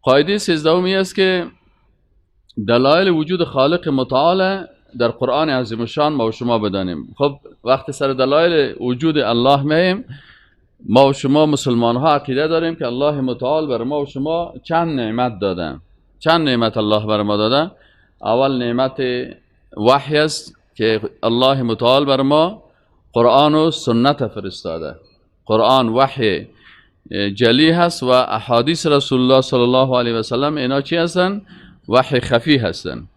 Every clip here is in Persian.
قاعده 13 است که دلایل وجود خالق متعال در قرآن عظیم الشان ما و شما بدانیم. خب وقتی سر دلایل وجود الله میم، ما و شما مسلمان ها عقیده داریم که الله متعال بر ما و شما چند نعمت داده. چند نعمت الله بر ما داده؟ اول نعمت وحی است که الله متعال بر ما قرآن و سنت فرستاده. قرآن وحی جلی هست و احادیث رسول الله صلی الله علیه و سلم اینا چی هستن؟ وحی خفی هستن.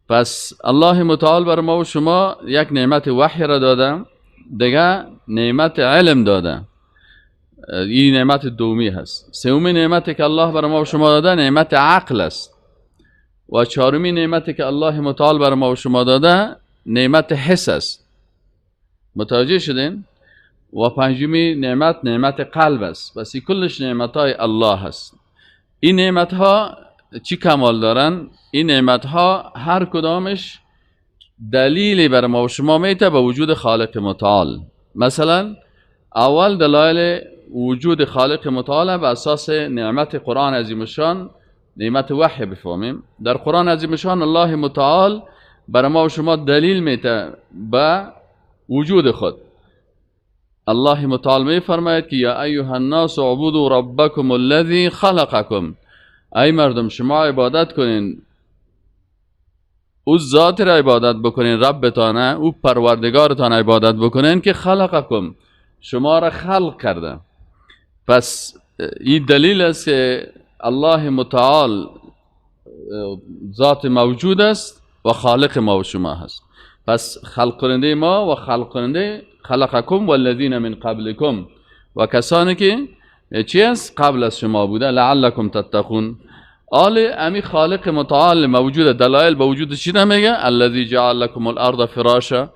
پس الله متعال بر ما و شما یک نعمت وحی را داده، دیگه نعمت علم داده. این نعمت دومی هست. سومی نعمتی که الله بر ما و شما داده نعمت عقل است. و چهارمی نعمتی که الله متعال بر ما و شما داده نعمت حس است. متوجه شدین؟ و پنجمی نعمت نعمت قلب است. پس این کلش نعمت های الله هست. این نعمت ها چی کمال دارن؟ این نعمت ها هر کدامش دلیلی بر ما و شما میته به وجود خالق متعال. مثلا اول دلایل وجود خالق متعال به اساس نعمت قرآن عظیم الشان، نعمت وحی بفهمیم. در قرآن عظیم الشان الله متعال بر ما و شما دلیل میته به وجود خود. الله متعال می فرماید که یا ایها الناس اعبدوا ربکم الذی خلقکم. ای مردم شما عبادت کنین، او ذات را عبادت بکنین، ربتانه، او پروردگارتان عبادت بکنین که خلقکم، شما را خلق کرده. پس این دلیل است که الله متعال ذات موجود است و خالق ما و شما هست. پس خلق کننده ما و خلق کننده خلقکم والذین من قبلکم، و کسانی که چی است؟ قبل از شما بوده، لعلکم تتقون. آل امی خالق متعال موجود، دلایل به وجود چی میگه؟ الذی جعل لکم الارض فراشا.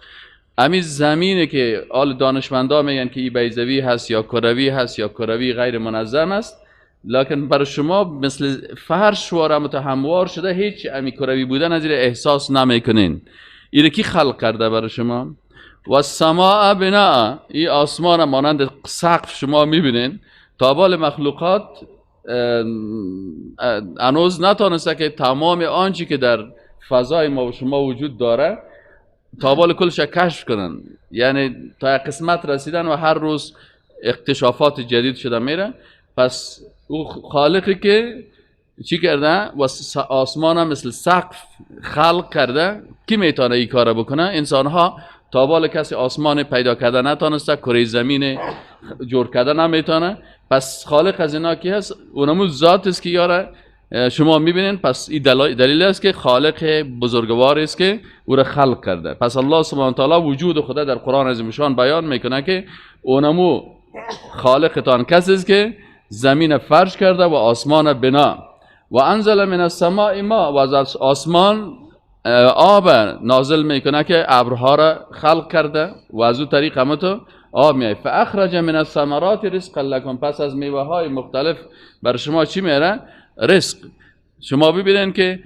امی زمینه که آل دانشمندا میگن که ای بیضوی هست یا کروی هست یا کروی غیر منظم است، لکن بر شما مثل فرش واره متهموار شده، هیچ امی کروی بودن از احساس نمیکنین. ایره کی خلق کرده بر شما؟ و السماء بناء. ای آسمان مانند سقف شما میبینین. تا بال مخلوقات هنوز نتانسته که تمام آنچه که در فضای ما و شما وجود داره تا بال کلش کشف کنن، یعنی تا قسمت رسیدن و هر روز اکتشافات جدید شده میره. پس او خالقی که چی کرده و آسمان هم مثل سقف خلق کرده، کی میتونه این کار بکنه؟ انسان ها تا بال کسی آسمان پیدا کرده نتانسته، کره زمین جور کرده نمیتونه. پس خالق از اینا کی هست؟ اونمو ذات است که یاره شما میبینین. پس این دلیل است که خالق بزرگوار است که او را خلق کرده. پس الله سبحانه و تعالی وجود خدا در قرآن عظیم الشان بیان میکنه که اونمو خالقتان کسی است که زمین فرش کرده و آسمان بنا، و انزل من السماء ماء، و از آسمان آب نازل میکنه که ابرها را خلق کرده و از او طریق هم تو آب میای. فاخرج من الثمرات رزقا لکم. پس از میوه های مختلف بر شما چی میاره؟ رزق. شما ببینین که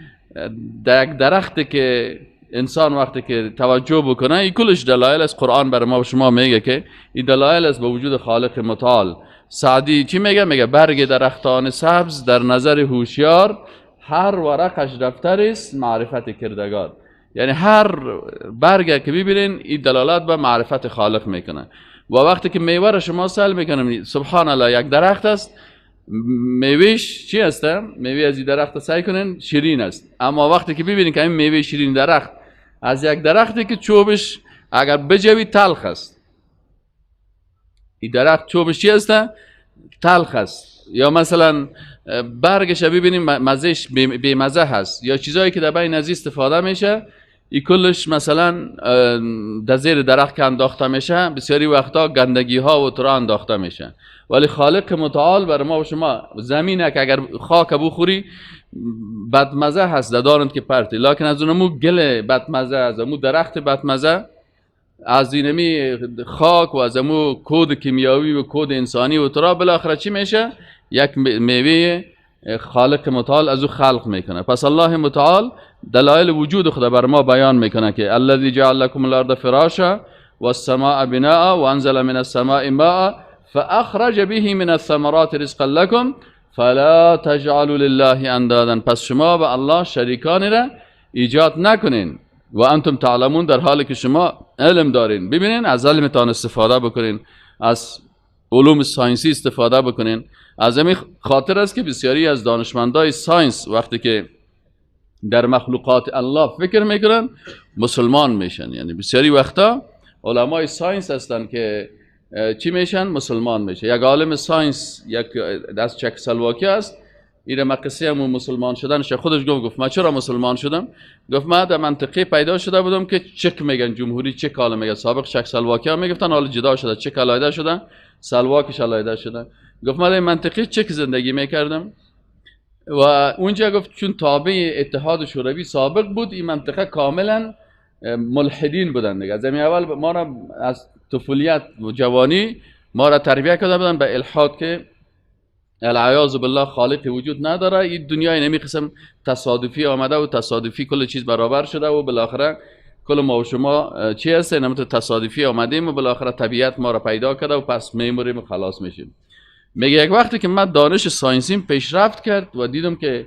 در یک درخت که انسان وقتی که توجه بکنه، این کلش دلایل از قرآن بر ما و شما میگه که این دلایل است به وجود خالق متعال. سعدی چی میگه؟ میگه برگ درختان سبز در نظر هوشیار، هر ورقش دفتر است معرفت کردگار. یعنی هر برگ که ببینین این دلالت به معرفت خالق میکنه. و وقتی که میوه را شما سل میکنم، سبحان الله، یک درخت است، میوهش چی است؟ میوه از این درخت سعی کنین شیرین است، اما وقتی که ببینین که این میوه شیرین درخت از یک درختی که چوبش اگر بجوی تلخ است، این درخت چوبش چی است؟ تلخ است. یا مثلا برگش ببینیم مزهش بی‌مزه هست، یا چیزایی که در بین از استفاده میشه ای کلش مثلا در زیر درخت که انداخته میشه، بسیاری وقتا گندگی ها و ترا انداخته میشه. ولی خالق متعال بر ما و شما زمینه که اگر خاک بخوری بدمزه هست، دارند که پرتی، لکن از اونمو گل بدمزه، از اونمو درخت بدمزه، از اینمی خاک و از امو کود کیمیاوی و کود انسانی و ترا بالاخره چی میشه؟ یک میوه خالق متعال از او خلق میکنه. پس الله متعال دلایل وجود خدا بر ما بیان میکنه که الذی جعل لكم الارض فراشا والسماء بناء وانزل من السماء ماء فاخرج به من الثمرات رزقا لكم فلا تجعلوا لله اندادا، پس شما به الله شریکانی را ایجاد نکنین، و انتم تعلمون، در حالی که شما علم دارین. ببینین از علمتان استفاده بکنین، از علوم science ی استفاده بکنین. از همین خاطر است که بسیاری از دانشمندای science وقتی که در مخلوقات الله فکر میکنن مسلمان میشن. یعنی بسیاری وقتا علمای science هستن که چی میشن؟ مسلمان میشن. یک عالم science یک از چکسلواکی است، ایره ما قصه همون مسلمان شدنش خودش گفت من چرا مسلمان شدم؟ گفت من در منطقه پیدا شده بودم که چک میگن، جمهوری چک حالا میگن، سابق چکسلواکی ها میگفتن، حالا جدا شده، چک علیحده شده، سلواکش علیحده شده. گفت من در منطقه چک زندگی میکردم و اونجا گفت چون تابع اتحاد شوروی سابق بود، این منطقه کاملا ملحدین بودن دیگه. از همین اول ما را از طفولیت و جوانی ما را تربیه کرده بودن به الحاد که العیاذ بالله خالق وجود نداره، این دنیای نمی قسم تصادفی آمده و تصادفی کل چیز برابر شده و بالاخره کل ما و شما چی هست، نمیتو تصادفی آمدیم و بالاخره طبیعت ما را پیدا کرده و پس میموریم و خلاص میشیم. میگه یک وقتی که من دانش science یم پیشرفت کرد و دیدم که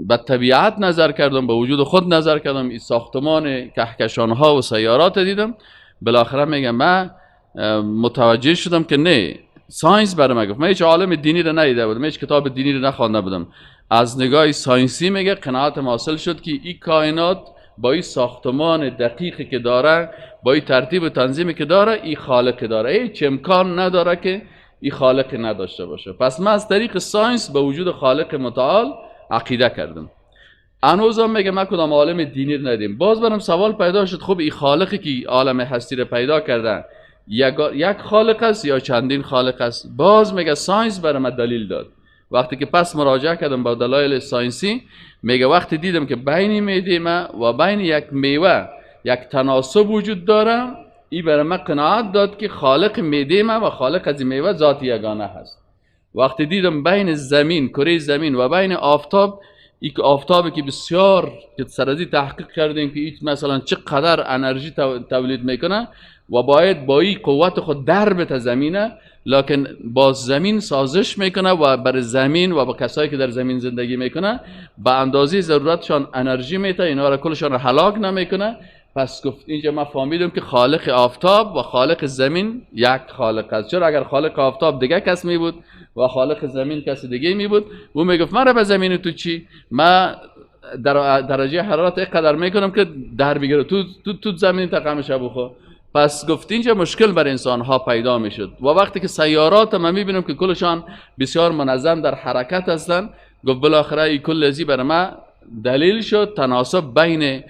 به طبیعت نظر کردم، به وجود خود نظر کردم، این ساختمان کهکشان ها و سیارات دیدم، بالاخره میگم من متوجه شدم که نه، science برای من گفت، من هیچ عالم دینی رو ندیده بودم، هیچ کتاب دینی رو نخوانده بودم، از نگاه science ی میگه قناعت حاصل شد که این کائنات با این ساختمان دقیقی که داره، با این ترتیب و تنظیمی که داره، این خالق داره، هیچ امکان نداره که این خالق نداشته باشه. پس من از طریق science به وجود خالق متعال عقیده کردم. هنوزم میگه من کدام عالم دینی رو ندیم. باز برام سوال پیدا شد، خب این خالقی که عالم هستی رو پیدا کرده یک خالق است یا چندین خالق است؟ باز میگه science برای من دلیل داد. وقتی که پس مراجعه کردم با دلایل science ی، میگه وقتی دیدم که بین معده ما و بین یک میوه یک تناسب وجود داره، این برای من قناعت داد که خالق معده ما و خالق از این میوه ذات یگانه هست. وقتی دیدم بین زمین، کره زمین و بین آفتاب، این آفتابی که بسیار که سرازی تحقیق کردیم که این مثلا چقدر انرژی تولید میکنه و باید با این قوت خود در بته زمینه، لکن با زمین سازش میکنه و بر زمین و با کسایی که در زمین زندگی میکنه به اندازه ضرورتشان انرژی میته، اینا را کلشان را هلاک نمیکنه. پس گفت اینجا من فهمیدم که خالق آفتاب و خالق زمین یک خالق است. چرا اگر خالق آفتاب دیگه کس می بود و خالق زمین کس دیگه می بود، او میگفت من را به زمین تو چی، من در درجه حرارت اینقدر میکنم که در بگیره، تو زمین تا قمشه بخور. پس گفت اینجا مشکل بر انسان ها پیدا میشد. و وقتی که سیارات من میبینم که کلشان بسیار منظم در حرکت هستند، گفت بالاخره این کل ازی بر من دلیل شد تناسب بین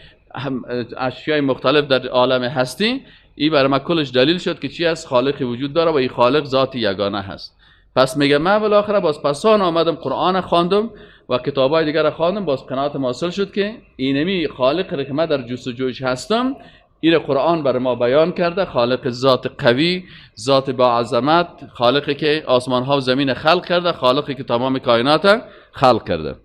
اشیای مختلف در عالم هستی، این برای من کلش دلیل شد که چی است، خالقی وجود داره و این خالق ذات یگانه هست. پس میگه من بالاخره باز پسان آمدم قرآن خواندم و کتابای دیگر را خواندم، باز قناعت حاصل شد که اینمی خالق را که من در جستجوش هستم، این قرآن برای ما بیان کرده، خالق ذات قوی، ذات با عظمت، خالقی که آسمان ها و زمین خلق کرده، خالقی که تمام کائنات خلق کرده.